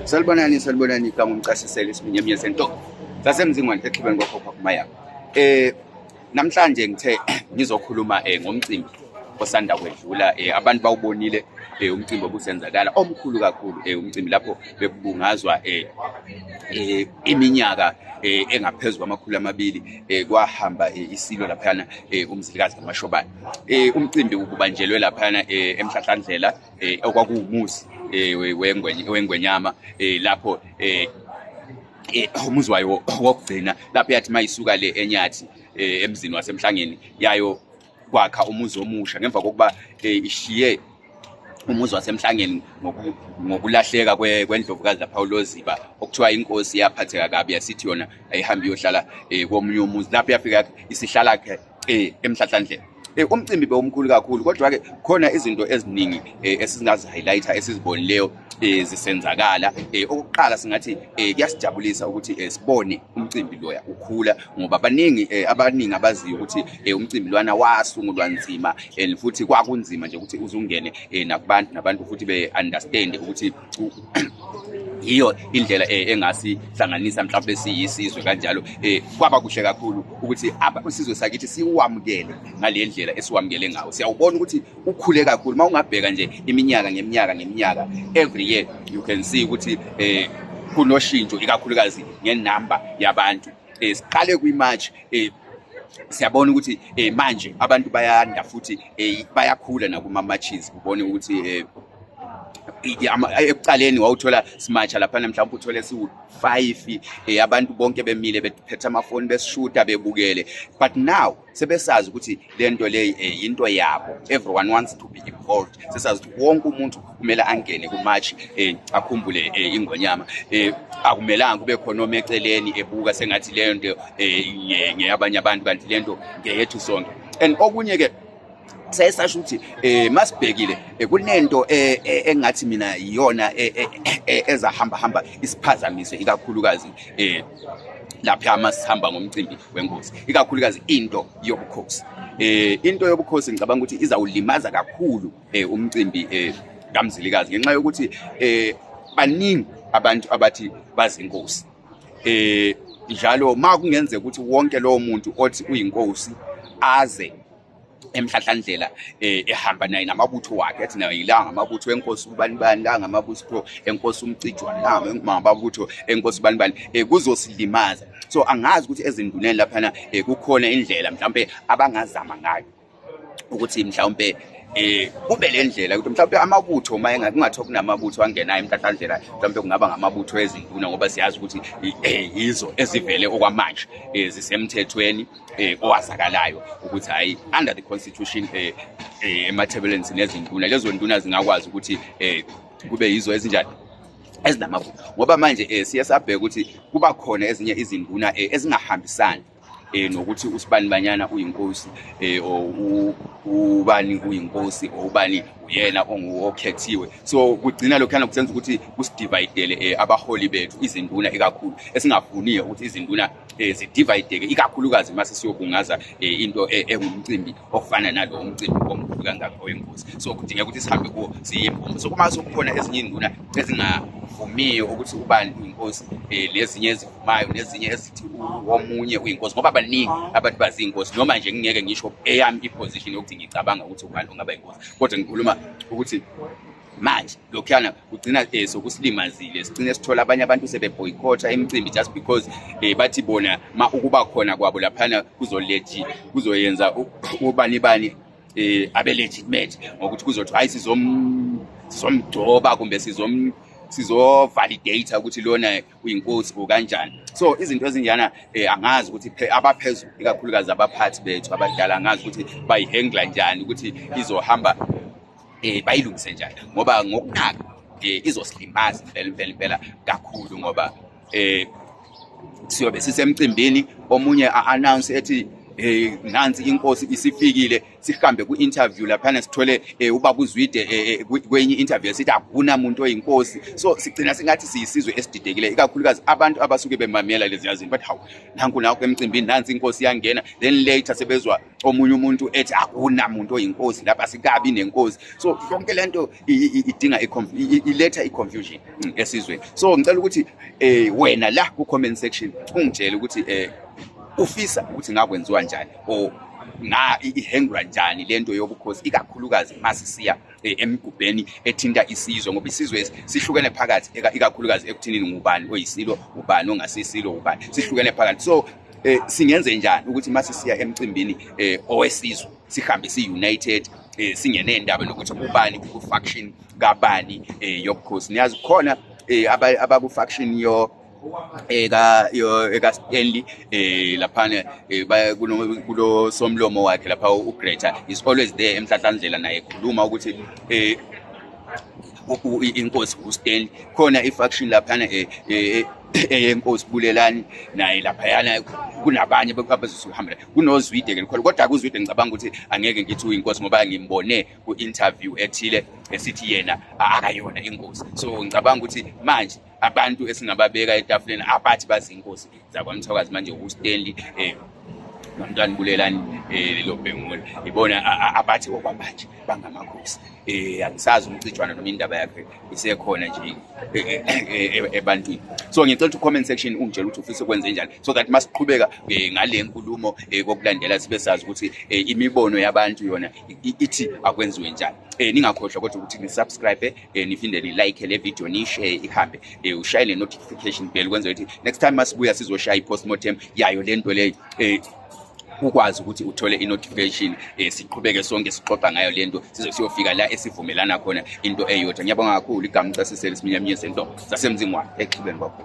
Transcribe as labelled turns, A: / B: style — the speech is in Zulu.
A: Salibonani, salibonani, igama umcasisele isiminyeminya sento sasemzingwane exhibeni kwakhokha kumayaka. Namhlanje ngithe ngizokhuluma ngomcimbi osanda kwedlula. Abantu bawubonile umcimbi obusenzakala omkhulu kakhulu, umcimbi lapho bekubungazwa iminyaka engaphezu kwama-200 kwahamba isilo laphayana, uMzilikazi kaMashobane. Umcimbi ububanjelwe laphayana eMhlahlandlela, okwakuwumuzi wengwenyama, lapho umuzi wayo wokugcina, lapho yathi mayisuka le eNyathi, emzini waseMhlangeni, yayo kwakha umuzi omusha ngemva kokuba ishiye umuzi waseMhlangeni ngokulahleka kwendlovukazi lapha uLoziba, okuthiwa inkosi yaphatheka kabi, yasithi yona ayihambe iyohlala komunye umuzi, lapho yafika isihlala khe eMhlahlandlela. Umcimbi bewumkhulu kakhulu, kodwa-ke khona izinto eziningi esingazi-highlight-a esizibonileyo zisenzakala. Okokuqala singathi kuyasijabulisa ukuthi sibone umcimbi loya ukhula, ngoba baningi abaningi abaziyo ukuthi umcimbi lwana wasungulwa nzima, and futhi kwakunzima nje ukuthi uzungene nakubantu, nabantu futhi be-understand ukuthi yiyo indlela engasihlanganisa mhlawumbe siyisizwe kanjalo. Kwaba kuhle kakhulu ukuthi isizwe sakithi siwamukele ngale ndlela esiwamukele ngawo. Siyawubona ukuthi ukhule kakhulu. Uma ungabheka nje iminyaka ngeminyaka ngeminyaka, every year you can see ukuthi kunoshintsho, ikakhulukazi ngenamba yabantu. Siqale kwi-march, siyabona ukuthi manje abantu bayanda futhi bayakhula nakuma-marches. Ubone ukuthi ekuqaleni wawuthola simatsha laphana, mhlawumbe uthole siwu-5, abantu bonke bemile bephethe amafoni, besishuta, bebukele, but now sebesazi ukuthi le nto le yinto yabo. Everyone wants to be involved. Sesazi ukuthi wonke umuntu kumele angene ku-march, akhumbule ingonyama. Akumelanga kube khona ome eceleni ebuka sengathi leyo nto ngeyabanye abantu, kanti le nto ngeyethu sonke. And okunye-ke saye sasho ukuthi masibhekile kunento engathi mina iyona ezahamba hamba isiphazamise, ikakhulukazi lapha masihamba ngomcimbi wenkosi, ikakhulukazi into yobukhosi. Into yobukhosi ngicabanga ukuthi izawulimaza kakhulu umcimbi kaMzilikazi, ngenxa yokuthi baningi abantu abathi bazinkosi. Njalo ma kungenzeka ukuthi wonke lowo muntu othi uyinkosi aze eMhlahlandlela, ehamba naye namabutho wakhe, athi naye la ngamabutho enkosi ubani bani, la ngamabutho enkosi uMcijwane, la ngamabutho enkosi ubani bani, kuzosilimaza. So angazi ukuthi ezinduneni laphana kukhona indlela mhlawumbe abangazama ngayo ukuthi mhlawumbe kube le ndlela ukuthi mhlawumbe amabutho, uma kungathiwa kunamabutho angenayo eMhlahlandlela, mhlawumbe kungaba ngamabutho ezinduna, ngoba siyazi ukuthi yizo ezivele okwamanje zisemthethweni owazakalayo ukuthi hayi, under the constitution eMatabeleland sinezinduna. Lezo nduna zingakwazi ukuthi kube yizo ezinjani ezinamabutho, ngoba manje siye sabheka ukuthi kuba khona ezinye izinduna ezingahambisani nokuthi usibani banyana uyinkosi, or ubani uyinkosi, or ubani uyena okhethiwe. So kugcina lokhuyana kusenza ukuthi kusidivayidele abaholi bethu, izinduna ikakhulu, esingafuniyo ukuthi izinduna zidivayideke, ikakhulukazi mase siyobungaza into engumcimbi ofana nalo umcimbi omkhulu kangaka owenkosi. So kudingeka ukuthi sihambe kuwo siyimbumba. So kuma sokukhona ezinye izinduna ezingavumiyo ukuthi ubani uyinkosi, lezinye ezivumayo, nezinye ezithi omunye uyinkosi, ngoba baningi abantu baziyinkosi. Noma nje ngingeke ngisho eyami i-position yokuthi ngicabanga ukuthi ubani ongaba inkosi, kodwa ngikhuluma ukuthi manje lokhuyana kugcina sokusilimazile. Sigcine sithola abanye abantu sebeboycotha imicimbi just because bathi bona ma ukuba khona kwabo laphana kuzoleji kuzoyenza ubani bani abe legitimate, ngokuthi kuzothi hayi, sizomgcoba kumbe sizovalidate ukuthi lona uyinkosi or kanjani. So izinto ezinjana angazi ukuthi abaphezulu, ikakhulukazi abaphathi bethu abadala, angazi ukuthi bayihandla njani, ukuthi izohamba bayilungise njani, ngoba ngokunaka izosilimaza impela impela impela kakhulu, ngoba siyobe sisemcimbini, omunye a-announce ethi Nansi inkosi isifikile, sihambe ku-interview laphana, sithole ubaba uZwide kwenye interview esithi akuna muntu oyinkosi. So sigcina singathi siyisizwe esididekile, ikakhulukazi abantu abasuke bemamela lezi zinto, but hawu, nanku nakho emcimbini, nansi inkosi yangena, then later sebezwa omunye umuntu ethi akuna muntu oyinkosi lapha, sikabi nenkosi. So yonke lento idinga iletha i-confusion esizweni. So ngicela ukuthi wena la ku-comment section ungitshele ukuthi ufisa ukuthi ngakwenziwa njani or nga ihengwa njani lento yobukhosi, ikakhulukazi masisiya emigubheni ethinta isizwe, ngoba isizwe sihlukene phakathi, ikakhulukazi ekuthinini ngubani oyisilo, ubani ongasisilo, ubani, sihlukene phakathi. So singenze njani ukuthi masisiya emcimbini owesizwe sihambe si-united, singene indaba nokuthi ubani ku-faction kabani yobukhosi? Niyazi khona abaku-faction yo eka yo eka Stanley laphana, kulo somlomo wakhe lapha uGreta is always there emhlahlandlela, naye ekhuluma ukuthi inkosi uStanley. Khona i-faction laphana eyenkosi Bulelani, naye laphayana kunabanye abazohamba, kunoZwide ke khona, kodwa kuZwide ngicabanga ukuthi angeke ngithi uyinkosi, ngoba ngimbone ku-interview ethile esithi yena akayona inkosi. So ngicabanga ukuthi manje abantu esingababeka etafuleni abathi bazinkosi zakwaMthwakazi manje uStanley nomntwana Bulelani Lobhengula, ibona abathi okwamanje bangamakhosi. Angisazi umcijwana noma indaba yakhe isekhona nje ebantwini. So ngicela ukuthi comment section ungitshele ukuthi ufisa ukwenze njani, so that masiqhubeka ngale nkulumo kokulandela sibe sazi ukuthi imibono yabantu yona ithi akwenziwe njani. Ningakhohlwa kodwa ukuthi ni-subscribe, niphinde ni-like le video, ni-share ihambe, ushaye le notification bell ukwenzela ukuthi next time masibuya sizoshaya i-postmortem yayo lento leyo, ukwazi ukuthi uthole i-notification, siqhubeke sonke sixoxa ngayo lento size siyofika la esivumelana khona into eyodwa. Ngiyabonga kakhulu. Igama uCasisele Siminyaminya sento zasemzingwane exhibeni kwakho.